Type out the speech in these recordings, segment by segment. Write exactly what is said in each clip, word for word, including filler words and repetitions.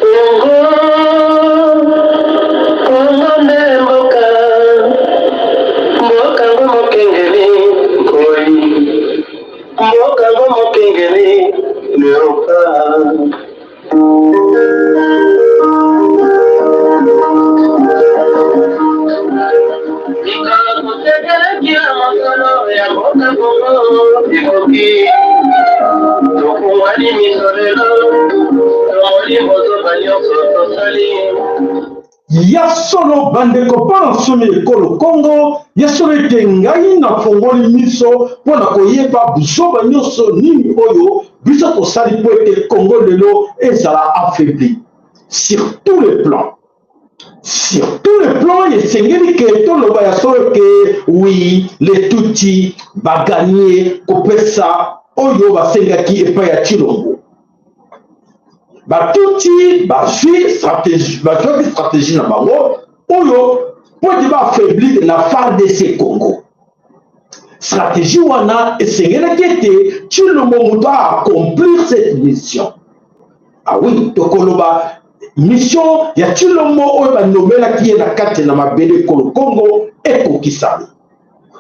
Kongo, Kongo nde mboka, mboka ngo mokengeli nkoi, mboka ngo mokengeli Europa. Mikolo tosekelaki na mosolo ya mboka Kongo ekoki. Tokungwani miso lelo, tomoni bozoba nyonso tosali. Ya solo, bandeko, bana nsomi ya ekolo Kongo, ya solo ete ngai nafongoli miso mpo na koyeba buzoba nyonso nini oyo biso tosali mpo ete Kongo lelo ezala affaibli sur tous les plans. Sur tous les plans, esengeli ke toloba ya solo ke oui, les Tutsi ba gagner kopesa oyo basengaki epai ya Tshilombo. Ba Tutsi bazwi stratégie, bazwaki stratégie na bango oyo mpo ete ba affaiblir la FARDC Congo. Stratégie wana esengelaki ete Tshilombo moto a accomplir cette mission. Ah oui, tokoloba mission ya Tshilombo oyo banomelaki ye na kati na mabele ekolo Kongo ekokisami.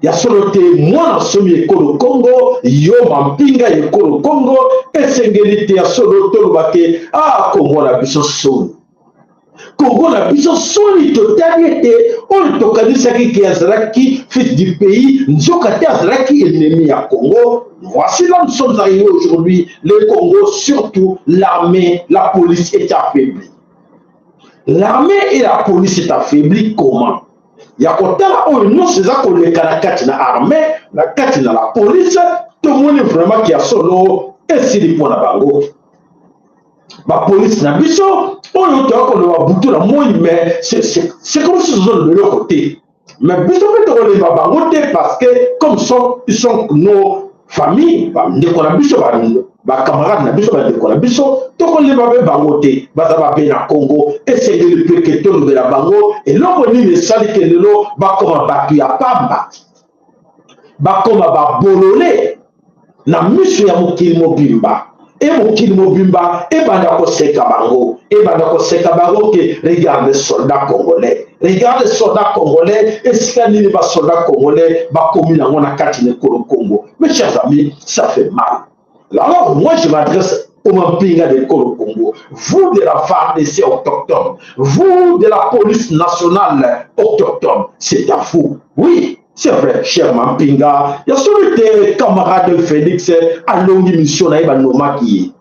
Ya solo te, mwana nsomi ya ekolo Kongo, yo mampinga ya ekolo Kongo, esengeli te ya solo toloba ke, ah, Kongo na biso soni. Kongo na biso soni, totali ete oyo tokanisaki ke azalaki fils du pays, nzoka te, azalaki ennemi ya Kongo. Voici là nous sommes arrivés aujourd'hui, le Congo, surtout l'armée, la police est affaiblie. L'armée et la police est affaiblie comment? Ya kotala oyo nyonso eza koleka na kati na armée, na kati na la police, tomoni vraiment ke ya solo esili mpo na bango. Ba police na biso oyo toya koloba butu na moi, mais c'est, c'est, c'est comme si tozoloba eloko te. Mais biso mpe tokolemba bango te, parce que comme sont, ils sont nos familles, bandeko na biso, ba, ba camarades na biso, bandeko na biso, tokolemba mpe bango te. Baza babe na Kongo, esengeli mpe ke tolobela bango eloko nini esali ke lelo bakoma bato ya pamba, bakoma babolole na miso ya mokili mobimba. E mokili mobimba ebanda koseka bango, ebanda koseka bango ke, regarde soldat congolais, regarde soldat congolais, esika nini ba soldat congolais bakomi nango na kati na ekolo Kongo? Mes chers amis, ça fait mal. Alors, moi, je m'adresse aux mampinga de ekolo Kongo. Vous de la FARDC autochtone, vous de la police nationale autochtone, c'est à vous. Oui, c'est vrai, cher mampinga. Ya solo te camarade Félix alongi mission na ye, banomaki ye.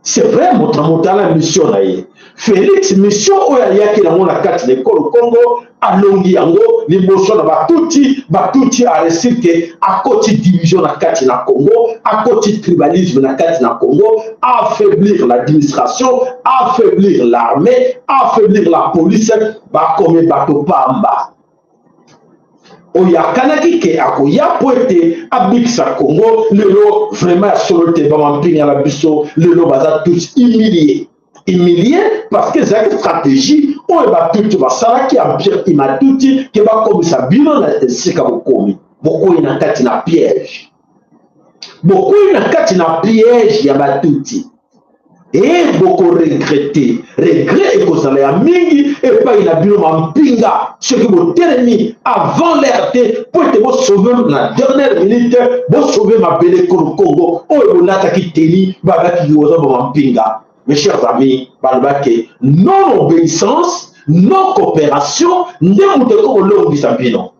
C'est vrai, moto na moto na mission na ye. Félix, mission oyo ayaki nango na kati na ekolo Kongo, alongi yango liboso na ba Tutsi, ba Tutsi a réussi ke akoti division na kati na Congo, akoti tribalisme na kati na Congo, affaiblir l'administration, affaiblir l'armée, affaiblir la police, bakomi bato pamba. Oyo akanaki ke akoya mpo ete abikisa Congo, lelo vraiment ya solo te, ba mampinga na biso lelo baza tous humiliés. Humiliés parce que ezalaki stratégie oyo ba Tutsi basalaki, Empire Hutu a Tutsi, ke bakomisa bino na esika bokomi. Bokomi na kati na piège. Bokomi na kati na piège ya ba Tutsi. E boko regretter. Regret ekozala ya mingi epai na bino mampinga, soki botelemi avant l'heure te, mpo ete bo sauver na dernière minute, bo sauver mabele ekolo Kongo, oyo bolataki tenue, babaki boza ba mampinga. Mes chers amis, balobaki non-obéissance, non-coopération nde moto ekoki kolongisa bino.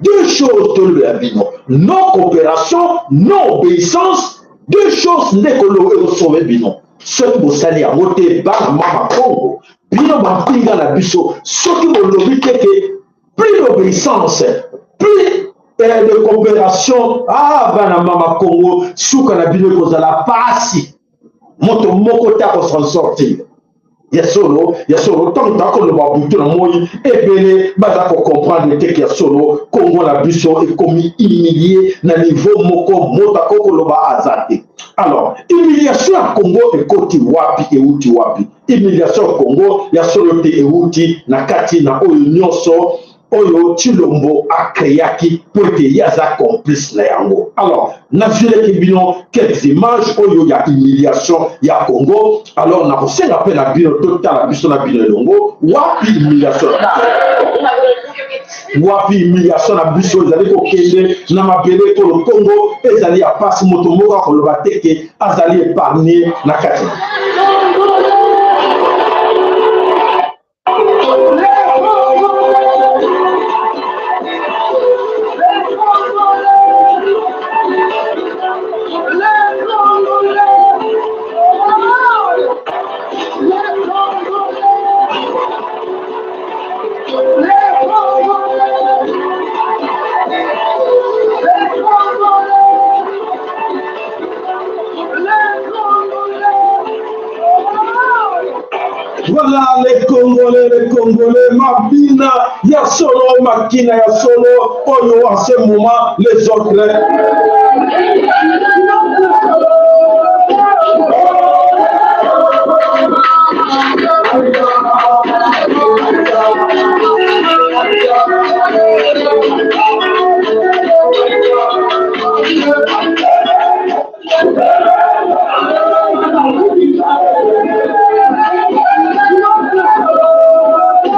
Deux choses tolobela bino. Non-coopération, non-obéissance, deux choses nde kolo-, ekosauver bino. Soki bosali yango te, bana mama Kongo, bino mampinga na biso, soki bolobi te ke plus d'obéissance, plus, euh, de coopération, ah, bana mama Kongo, suka na bino ekozala pasi. Moto moko te ako s'en sortir. Ya solo, ya solo, ntango toza koloba butu na moi, ebele baza ko comprendre te ke ya solo, Congo na biso ekomi humilié na niveau moko, moto akoki koloba aza te. Alors, humiliation ya Congo ekoti wapi, euti wapi? Humiliation ya Congo, ya solo te, euti na kati na oyo nyonso oyo Tshilombo a créaki, po ete ye aza complice na yango. Alors, nazwilaki bino quelques images oyo ya humiliation ya Congo. Alors, nakosenga mpe na bino totala biso na bino elongo, wapi humiliation na biso? Wapi humiliation na biso ezali kokende na mabele ekolo Congo? Ezali ya mpasi, moto moko akoloba te ke azali épargné na kati. Voilà, les Congolais, les Congolais, mabina ya solo, makina ya solo, oyo en ce moment, les autres.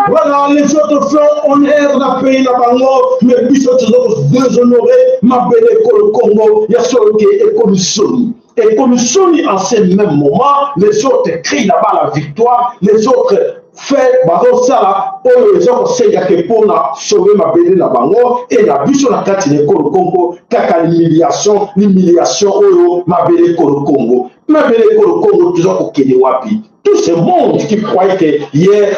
Voilà, les autres sont en air na pays na bango, mais biso tozo déshonorer mabele ekolo Congo, ya solo ke ekomi soni. Ekomi soni, en ce même moment, les autres crient là-bas la victoire, les autres fait bazosala oyo eza kosenga ke pona sauver mabele na bango, et na biso na kati na ekolo Congo, kaka humiliation, humiliation oyo mabele ekolo Congo. Mabele ekolo Congo, toza kokende wapi? Tout ce monde qui croyait que hier,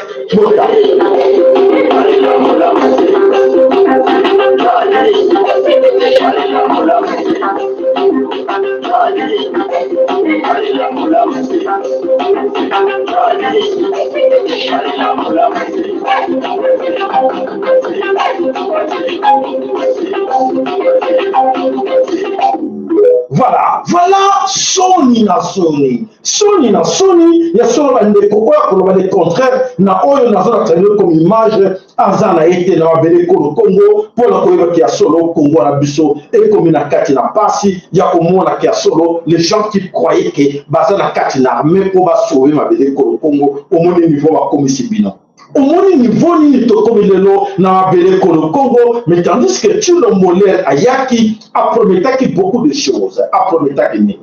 voilà, voilà, soni na soni. Soni na soni, ya solo bandeko, oyo akoloba le contraire na oyo nazolakisa bino comme image, aza na ye te na mabele ekolo Congo, mpo na koyeba ke ya solo Congo na biso ekomi na kati na mpasi ya komona ke ya solo les gens qui croyaient que baza na kati na armée mpo ba sauver mabele ekolo Congo. Omoni niveau bakomisi bino? Omoni niveau nini tokomi lelo na mabele ekolo Congo? Mais tandis que Tshilombo l'heure ayaki, a prometaki beaucoup de choses. A prometaki nini?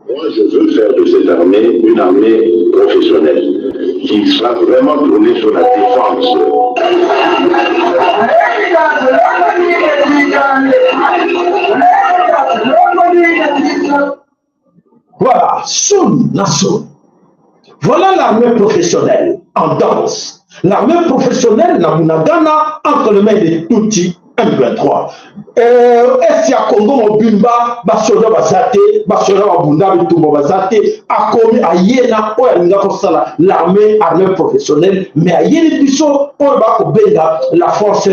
Moi, je veux faire de cette armée une armée professionnelle qui sera vraiment tournée sur la défense. Voilà, soni na soni. Voilà l'armée professionnelle en danse. L'armée professionnelle na Bunagana entre les mains de Tutsi M vingt-trois. Euh, Est ya Congo mobimba, basoda baza te, basoda babunda bitumba baza te, akomi ayena oyo alinga kosala l'armée, armée professionnelle, mais ayeli biso oyo bakobenga la force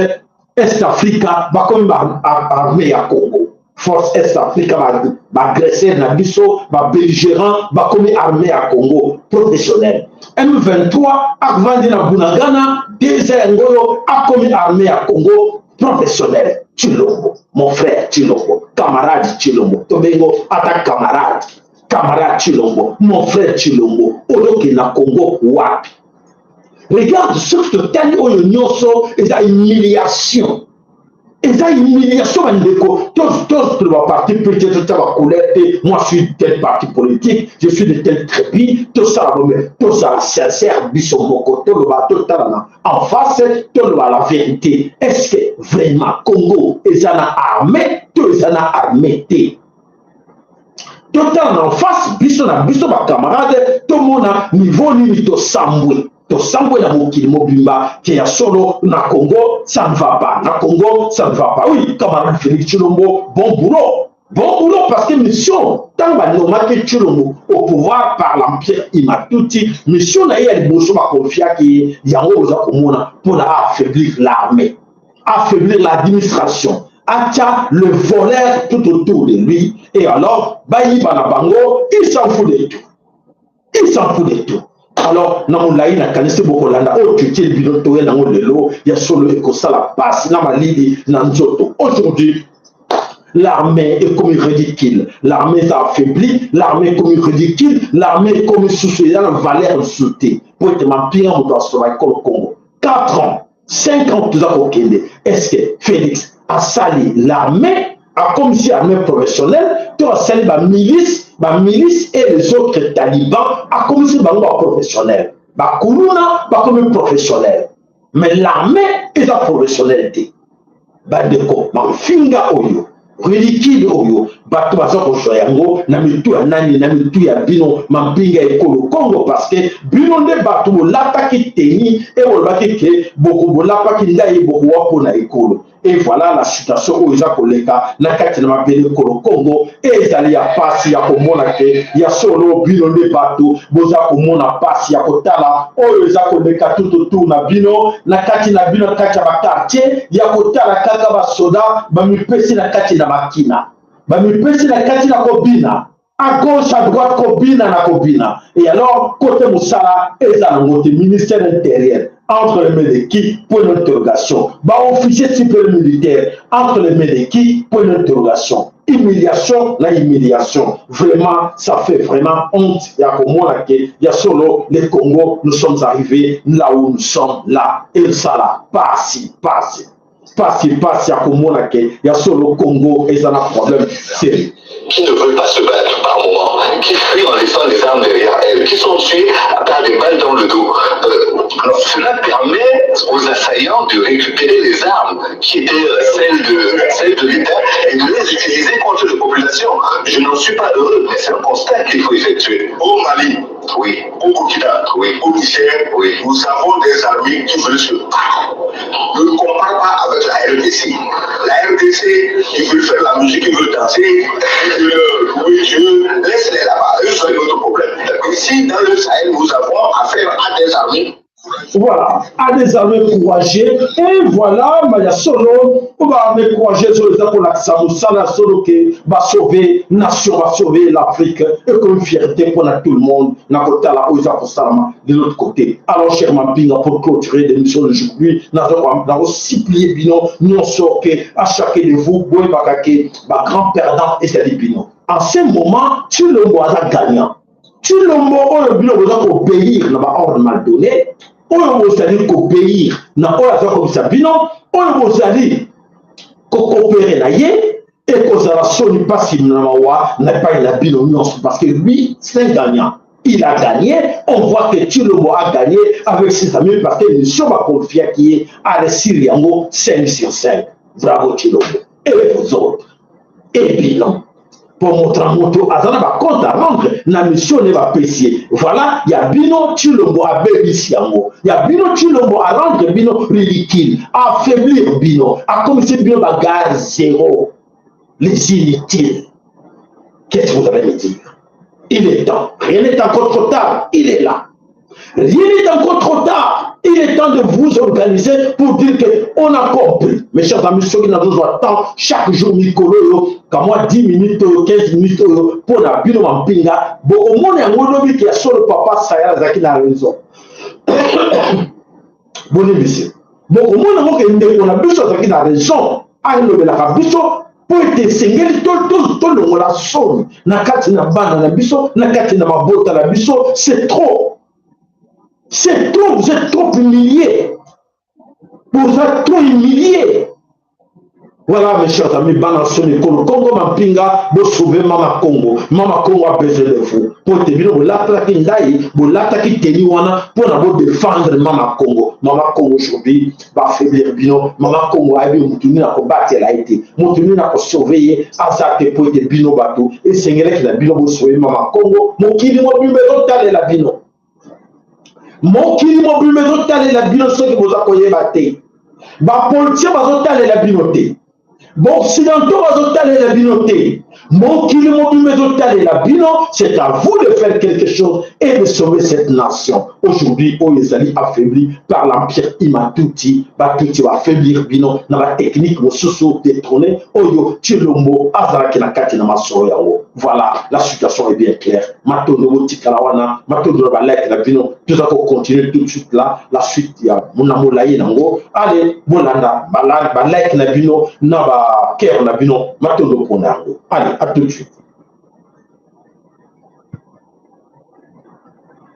Est Africa, bakomi ba ar-, armée ya Congo. Force Est Africa, ba, ba agresseurs na biso, ba belligérants, bakomi armée ya Congo professionnelle. M vingt-trois avandi na Bunagana, deux ans yango oyo, akomi armée ya Congo professionnelle. Tshilombo, mon frère Tshilombo, camarade Tshilombo, tobengo ata camarade, camarade Tshilombo, mon frère Tshilombo, oyoke na Congo wapi? Regarde ce que totali oyo nyonso, eza humiliation. Eza humiliation, bandeko. Tous, tous, tous ba partis politiques, tous ba couleurs, et moi je suis de tel parti politique, je suis de tel tribu, tout ça, bon, mais tout ça, sincère, biso moko, toloba, totalana en face, toloba la vérité. Est-ce que vraiment Congo eza na armée, to eza na armée te? Totalana en face, biso na biso, ba camarades, tomona niveau nini tosambwe. Tosambwe na mokili mobimba ke ya solo na Congo, ça ne va pas. Na Congo, ça ne va pas. Oui, camarade Félix Tshilombo, bon boulot. Bon boulot, parce que mission, ntango ba nommaki Tshilombo au pouvoir par l'empire Imatuti, mission na ye ya liboso ba confiaki ye, yango oza komona, mpo na affaiblir l'armée, affaiblir l'administration, atia le voleur tout autour de lui, et alors, bayiba na bango, il s'en fout de tout. Il s'en fout de tout. Alors, na mulayi, nakanisi bokolanda oyo tutile bino toye nango lelo, ya solo ekosala pasi na malili na nzoto. Aujourd'hui, l'armée est comme ridicule. L'armée est affaiblie. L'armée est comme ridicule. L'armée est comme sous la valeur sous. Pour être mampinga, moto asoba ekolo Congo. Quatre ans, cinq ans, toza kokende. Est-ce que Félix asali l'armée, akomisi armée professionnelle, to asali ba milices, ba milices et les autres talibans, akomisi bango ba professionnels? Ba kuluna bakomi professionnels. Mais l'armée eza professionnelle te. Bandeko, mafinga oyo, ridicule oyo, bato baza kozwa yango na mitu ya nani? Na mitu ya bino, mampinga ekolo Congo, parce que bino nde bato bolataki tenue, e bolobaki ke boko, bolapaki ndai, bokowa mpo na ekolo. Et voilà la situation oyo eza koleka na kati na mabele ekolo Congo. Ezali ya pasi ya komona ke ya solo bino nde bato boza komona pasi ya kotala oyo eza koleka tout autour na bino, na kati na bino, na kati ya ba quartier, ya kotala kaka ba soda bamipesi na kati na makina, bamipesi na kati na kobina, à gauche, à droite, kobina na kobina. Et alors, côté mosala eza nango te, ministère intérieur, entre les mains de qui? Point d'interrogation. Ba officiers supérieurs militaires, entre les mains de qui? Point d'interrogation. Humiliation na humiliation. Vraiment, ça fait vraiment honte ya komona ke ya solo, le Congo, nous sommes arrivés là où nous sommes là. Ezosala pasi, pasi. Pasi, pasi ya komona ke ya solo, Congo eza na problème sérieux. Qui ne veulent pas se battre par moment, qui fuient en laissant les armes derrière elles, qui sont tués par des balles dans le dos. Euh, alors, cela permet aux assaillants de récupérer les armes qui étaient, euh, celles de, celles de l'État et de les utiliser contre les populations. Je n'en suis pas heureux, mais c'est un constat qu'il faut effectuer. Au Mali, oui. Au Burkina, oui. Au Niger, oui. Nous avons des armées qui veulent se battre. Ne compare pas avec la R D C. La R D C, ils veulent faire la musique, ils veulent danser, ils veulent louer Dieu. Laisse-les là-bas. Eux, c'est un autre problème. Ici, dans le Sahel, nous avons affaire à des armées. Voilà, à des armées courageuses. Et voilà, mais ya solo, ba armées courageuses, eza kolakisa mosala solo ke ba sauver nation, ba sauver l'Afrique, et comme fierté pour tout le monde, na kotala oyo eza kosalama de l'autre côté. Alors, cher mampinga, pour clôturer l'émission d'aujourd'hui, nazo, nazo supplier bino nyonso ke à chacun de vous, boyebaka ke ba grands perdants ezali bino. En ce moment, Tshilombo aza gagnant. Tshilombo oyo bino boza ko obéir na ba ordres mal donnés, oyo bozali ko obéir na oyo aza kobisa bino, oyo bozali ko coopérer na ye, ekozala soni, pasi na mawa na epai na bino nyonso, parce que lui, c'est un gagnant. Il a gagné. On voit que Tshilombo a gagné avec ses amis parce que mission ba confiaki ye, a réussir yango cinq sur cinq. Bravo Tshilombo. Et vous autres? Et bino? Pour moto na moto aza na ba comptes à rendre na mission nde bapesi ye. Voilà, ya bino Tshilombo abebisi yango. Ya bino Tshilombo a rendre bino ridicule, a affaiblir bino, akomisi bino ba gars zéro. Les inutiles. Qu'est-ce que vous allez me dire? Il est temps. Rien n'est encore trop tard. Il est là. Rien n'est encore trop tard. Il est temps de vous organiser pour dire que on a compris. Mes chers amis, ceux qui n'ont pas le temps, chaque jour, mikolo oyo, ka mwa dix minutes, quinze minutes, oyo, mpo na bino mampinga, bokomona yango lobi ke ya solo papa Sayala azalaki na raison. Boni, monsieur. Bokomona yango ke ndeko na biso azalaki na raison. Alobelaka biso mpo ete esengeli to, to, tolongola soni na kati na bana na biso, na kati na mabota na biso. C'est trop. C'est trop, vous êtes trop humiliés. Vous êtes trop humiliés. Voilà, mes chers amis, bana soni, ekolo Congo, mampinga, bo sauver Mama Congo. Mama Congo a besoin de vous. Mpo ete bino bolataki ndai, bolataki tenue wana mpo na bo défendre Mama Congo. Mama Congo aujourd'hui ba affaiblir bino. Mama Congo ayebi moto nini akobatela ye te, moto nini ako sauver ye aza te. Mpo ete bino bato, esengelaki na bino bo sauver Mama Congo. Mokili mobimba ezotalela bino. Mokili mobimba ezotalela bino, soki boza koyeba te. Ba politiciens bazotalela bino te. Ba occidentaux bazotalela bino te. Mokili mobimba ezotalela bino, c'est à vous de faire quelque chose et de sauver cette nation. Aujourd'hui, oyo ezali affaiblie par l'empire Imatuti, Batuti ba affaiblir bino na ba techniques mosusu détournées oyo Tshilombo azalaki na kati na masolo yango. Voilà, la situation est bien claire. Matondo, botikala wana, matondo na ba like na bino. Toza ko continuer tout de suite là, la suite ya muna molayi na yango. Allez, bolanda ba like, ba like na bino na ba cœur na bino. Matondo pona yango. Allez, à tout de suite.